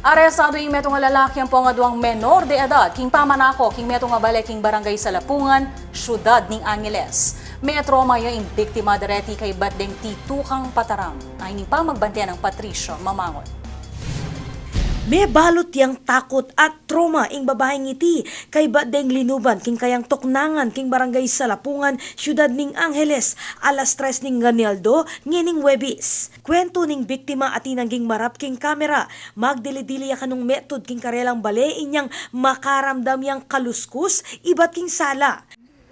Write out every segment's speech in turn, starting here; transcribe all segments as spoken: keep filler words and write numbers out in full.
Arestadu ing metung a lalaki ampong aduang menor de edad king pamanako king metung a bale king Barangay Salapungan, Syudad ning Angeles. Me-trauma ya ing biktima dereti kaybat deng titukang pataram. Ain ing pamagbantian nang Patricia Mamangon. Mebalut yang takut at trauma ing babaing iti kaybat deng linuban king kayang tuknangan king Barangay Salapungan, Syudad ning Angeles, alas tres ning ganeldo ngening Huwebes. Kuwentu ning biktima a tinangging marap king kamera, magdili-dili ya kanung metud king karelang bale inyang makaramdam yang kaluskus ibat king sala.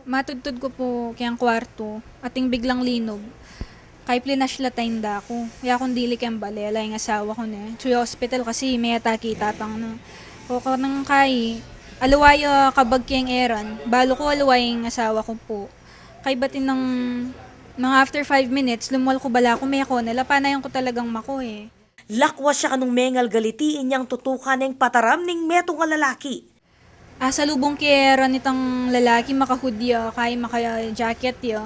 Matudtud ku pu keng kuartu, ating biglang linub. Kay plinashlight a inda ku. Ya kung dili keng bale, ala ing asawa ku ne. Atsu ya ospital kasi me-atake itapang na. O kanung kay, aliwa ya kabag keng eran. Balu ku aliwa ing asawa ku pu. Kaybat nang mga after five minutes, lumwal ku balaku, meko na la, panayan ku talagang mako e. Lakwas ya kanung mengalgal iti inyang tutukan neng pataram ning metung a lalaki. Asalubung ke eran itang lalaki, maka-hood ya, kay maka-jacket ya.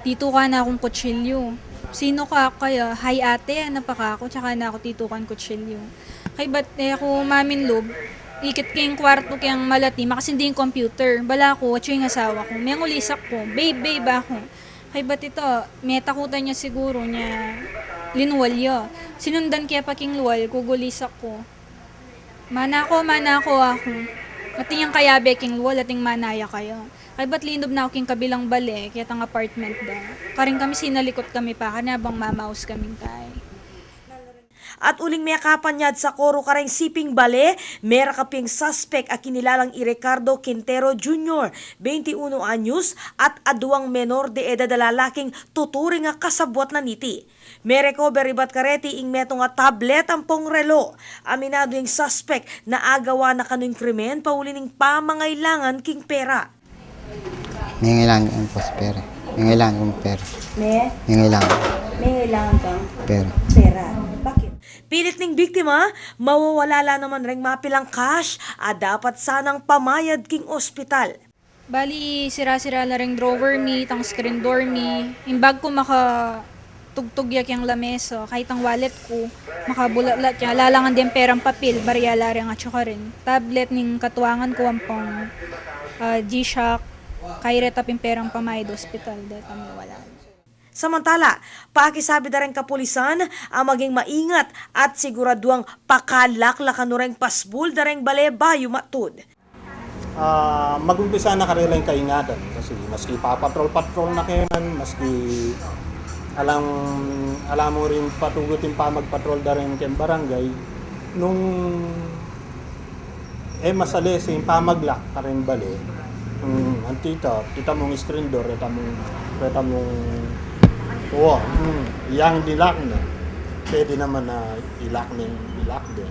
Titukan na kung kutsilyu. Sino ka? Kaya, "Hi ate," ana pa kaku, tsaka na ku titukan kutsilyu. Kaybat e ku maminlub, ikit ke ing kuartu keng malati, makasindi ing computer. Balaku, atsu ing asawa ku. Mengulisak ku, "Babe, babe," aku. Kaybat ita, metakutan ya siguru nya linwal ya. Sinundan ke pa king lwal ku, gulisak ku. "Manako, manako," aku. Atin yang kayabe king lwal, atin manaya kaya. Kaybat linub na ku king kabilang bale, ketang apartment da. Karin kami, sinalikut kami pa kanya bang mamaus kaming kay. At uling mekapanyad sa koro kareng siping bale, merakap yang suspek a kinilalang i Ricardo Quintero Junior, beintiuno anyos, at aduang menor de edad a lalaking tuturing a kasabwat na niti. Merecover ibat kareti ing metung a tablet ampong relo. Aminadu ing suspek na agawa na kanu ing krimen pauli ning pamangailangan king pera. Mengailangan kung pera. Mengailangan kung pera. Me? Mengailangan. Mengailangan kang pera. Pera. Bakit? Pilit ning biktima, mawawala la naman reng mapilang cash a dapat sanang pamayad king ospital. Bali, sira-sira la reng drawer mi, itang screen door mi, ing bag ku maka tugtug ya keng lamesa, kaybat itang wallet ku, makabulatlat ya, ala la ngan deng perang papil, barya la reng atsu karin. Tablet ning katuangan ku ampong, ah, G-Shock, kay reta pin perang pamayad ospital, deta mewala. Samantala, pakisabi da reng kapulisan a maging maingat at siguraduang pakalak la kanu reng pasbul da reng bale bayu matud. Ah, magumpisa na karela ing kaingatan kasi maski papatrol-patrol na ke man, maski alang, alang mu rin patugut ing pamagpatrol da rin keng barangay, nung e masalese ing pamaglock kareng bale. Hmm, anti ita, ita mung screen door, ita mung, ita mung, o, hmm, yang di-lock na. Pwede naman na i-lock na, i-lock din.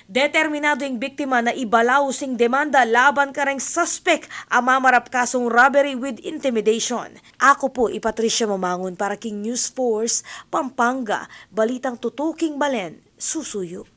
Determinadu ing biktima na ibalaus ing demanda laban kareng suspek a mamarap kasung robbery with intimidation. Aku pu i Patricia Mamangun para king News Force Pampanga, balitang tutuking balen susuyu.